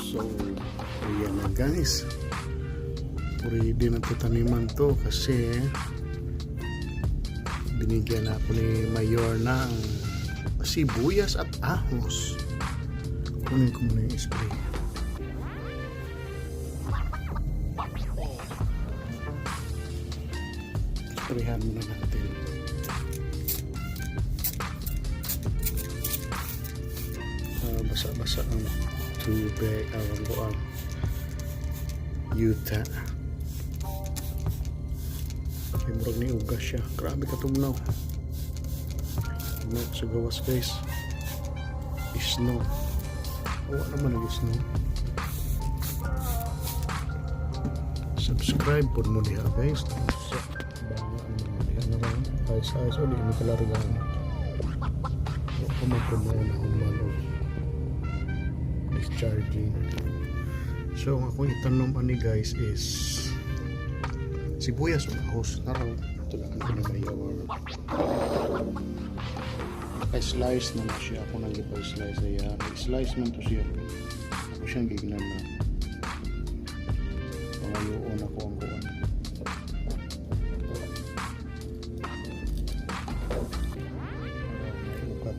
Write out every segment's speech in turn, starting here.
So, ayan na, guys. Pwede na to taniman to kasi binigyan na ako ni Mayor ng sibuyas at ahos. Kunin ko muna yung spray. Sprayhan muna natin. Ah, basa-basa ang tubig, ang buang yuta. Kay murag ni ugas siya. Grabe ka tugnaw. Tugnaw sa gawas, guys. Snow. Wala naman nag snow. Subscribe po mo diha, guys. Sa banga naman mo diha na rin. Ayos ayos o di mi kalargaan. Wa pa man ko mauna man og discharging. So ang akong itanom ani, guys, is sibuyas o ahos. Naraw tulaan ko ni Mayor. Naka-slice na na siya. Ako nang ipa-slice. Ayan. Slice man to siya. Ako siyang gignan na. Pangayoon ako ang kuwan. Ugat.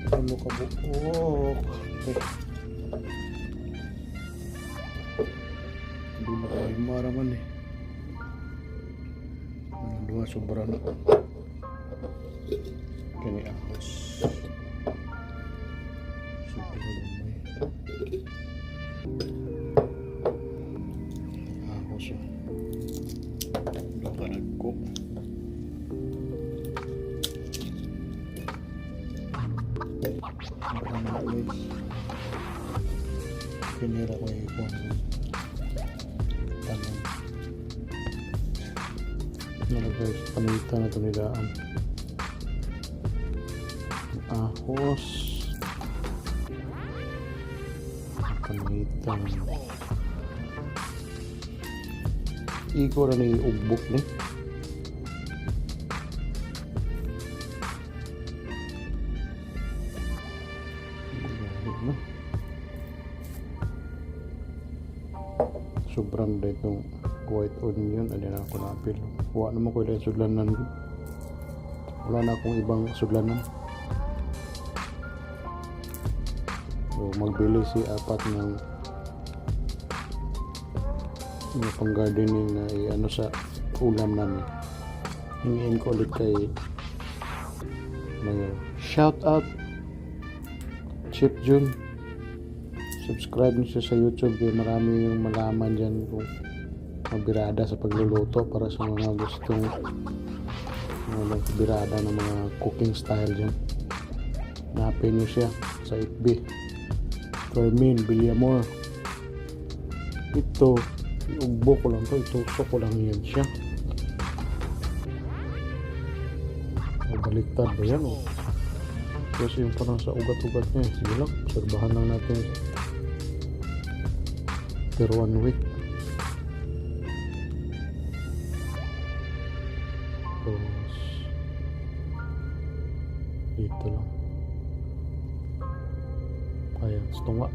Ano ka buok? Okay. Hindi na kayo maraman eh. Ano duha, sobra na. Kini ahos. Sobra gamay. Ahos oh. Baka nagko. Sobra na, guys. Kinira ko yung ikuan. Tanong. Ano, guys, panita na ito nilaan. Ahos. Panita. Igo ra ni ugbok ni. Grabe na. Sobrang itong white onion. Ano na ako napil. Wala naman ko ilang sudlanan. Wala na akong ibang sudlanan. So, magbili si apat ng mga pang gardening na i-ano sa ulam namin. Hingiin ko ulit kay Mayor. Shout out Chip Jun. Subscribe niyo siya sa YouTube kaya marami yung malaman dyan kung mabirada sa pagluluto para sa mga gustong mga magbirada ng mga cooking style dyan. Hanapin niyo siya sa FB. Fermin Villamor. Ito, iugbo ko lang to, itusok ko lang yan siya. O baliktad ba yan? O? Kasi yung parang sa ugat-ugat niya. Eh. Sige lang, obserbahan lang natin. Pero one week. Tapos, dito lang. Ayan, tunga.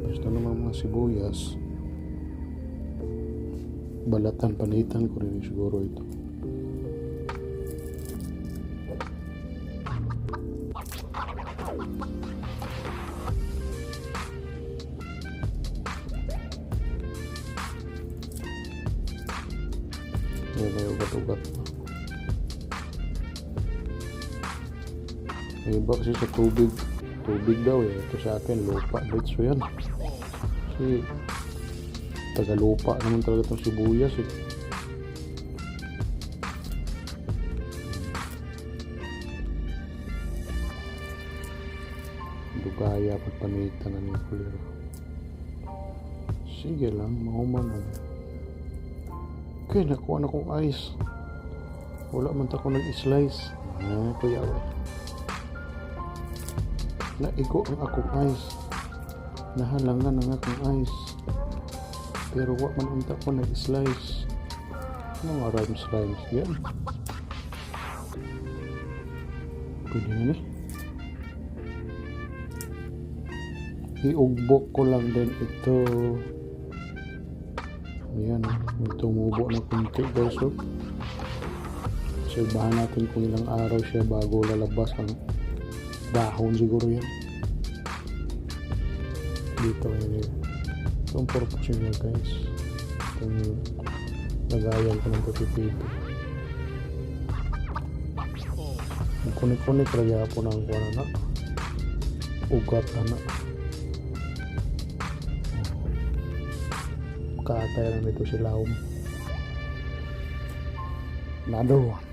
Basta naman mga sibuyas. Balatan, panitan ko rin siguro ito. Ayan, may ugat-ugat pa. May iba kasi sa tubig. Tubig daw eh. Ito sa akin, lupa. Diretso yan. Kasi tagalupa naman talaga itong sibuyas eh. Dugaya pagpanitan na ni kuliro. Sige lang, mahuman na. Okay, nakuha na kong ice. Wala man ta ko nag-slice. Ah, kuya we. Naigo ang akong ice. Nahalangan ang akong ice. Pero wa man unta ko nag-slice. Mga rhymes rhymes yan. Pwede na ni. Iugbok ko lang din ito. Ayan, oh. Tumubo na kunti guys. Oh. Obserbahan natin kung ilang araw siya bago lalabas ang dahon siguro yan. Dito yun eh. Itong purpose niya guys. Itong lagayan ko ng pipipi. Kunik-kunik lagi po ng kuwan na. Ugat na. Kaatay lang dito si Laom. Another one.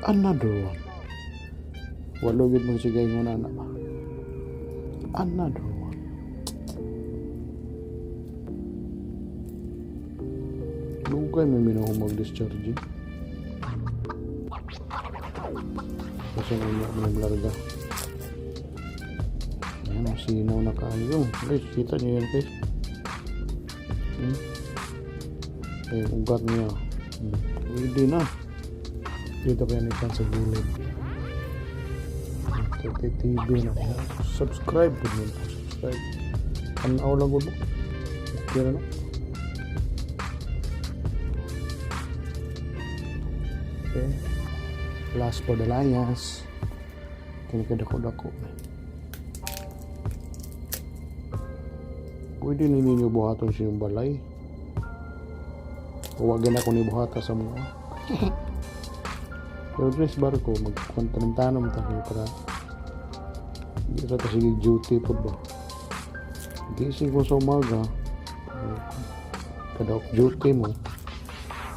Another one. Walo gid mo sigay mo na ba. Another one. Lugay may minuho mag-discharge. Kasi nga mo naglarga. Ayan, ang sinaw na kayo. Guys, kita niyo yan guys. Ayan, ugat niya. Pwede na. Dito pa yan ikan sa gilid. Ito, TV na. Subscribe po nyo. Subscribe. Tanaw lang ko. Okay na no? Okay. Last for the layas. Kini kadako-dako. Pwede ninyo buhaton siya yung balay. Huwag na ako ni buhata sa mga. Pero dress bar ko, magkontanom tayo para hindi sa kasi duty po ba. Gising ko sa umaga, kada off duty mo,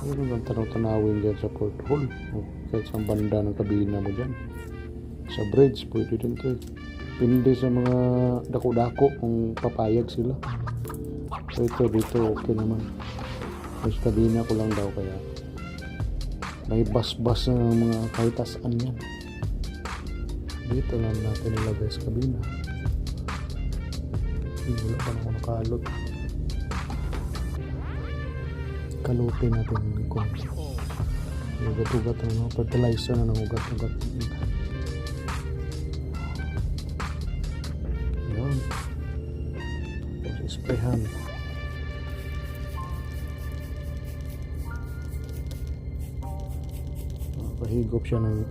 ano ang tanaw-tanawin dyan sa port hall, o kahit sa banda ng kabina mo dyan. Sa bridge, pwede din to eh. Depende sa mga dako-dako kung papayag sila. So ito dito okay naman. Tapos kabina ko lang daw kaya may bas-bas na mga kahitasan yan. Dito lang natin ilagay sa kabina. Wala pa na ako nakalot. Kalutin natin kung ugat-ugat na, no? Fertilizer na ng ugat-ugat. Yan. Tapos sprayhan. Pahigop siya ng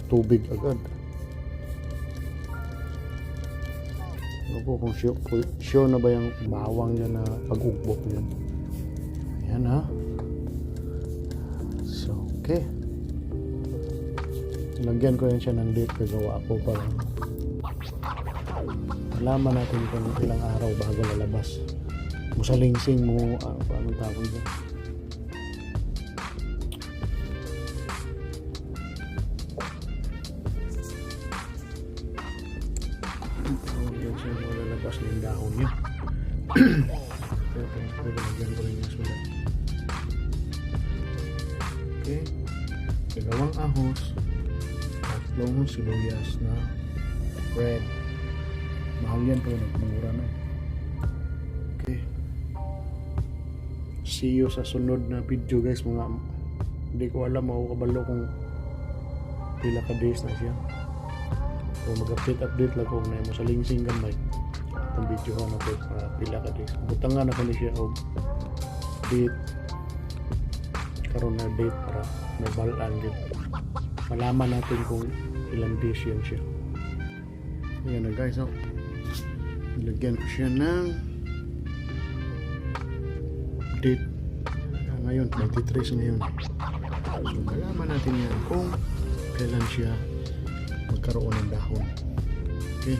tubig agad. Ano po kung sure na ba yung bawang niya na pag-ugbok niya. Ayan ha. So, okay. Lagyan ko yan siya ng date, gagawa ako para malaman natin kung ilang araw bago lalabas. Musalingsing mo, anong tawag dyan? Tawag dyan siya, lalabas na yung dahon niya. Pero pwede lagyan ko rin yung sulat. Okay. 2 ahos, 3 sibuyas na red. Mahal yan pero nagmura na eh. Okay. See you sa sunod na video guys. Mga hindi ko alam, makakabalo kung pila ka days na siya. So mag-update lang kung na mo sa lingsing gamay. Itong video na ko para pila ka days. Butangan ako ni siya og date. Karon na date para mabalaan gid. Malaman natin kung ilang days yan siya. Ayan na guys, oh. Nilagyan ko siya ng date. Ngayon, 23 ngayon. So malaman natin yan kung kailan siya magkaroon ng dahon. Okay.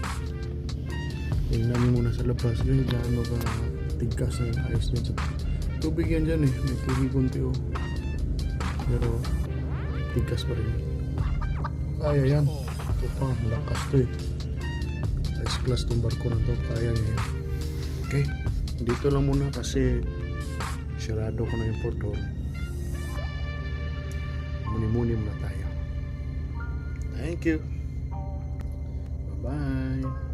Tingnan niyo muna sa labas. Yun, gaano ka tigkas na yung ice niya. Tubig yan dyan eh. May tubig konti oh. Pero tigkas pa rin. Kaya yan. Ito pa, malakas to eh. Ice class tong barko na to. Kaya niya yan. Okay. Dito lang muna kasi sarado ko na yung porthole. Muni-muni muna tayo. Thank you. Bye.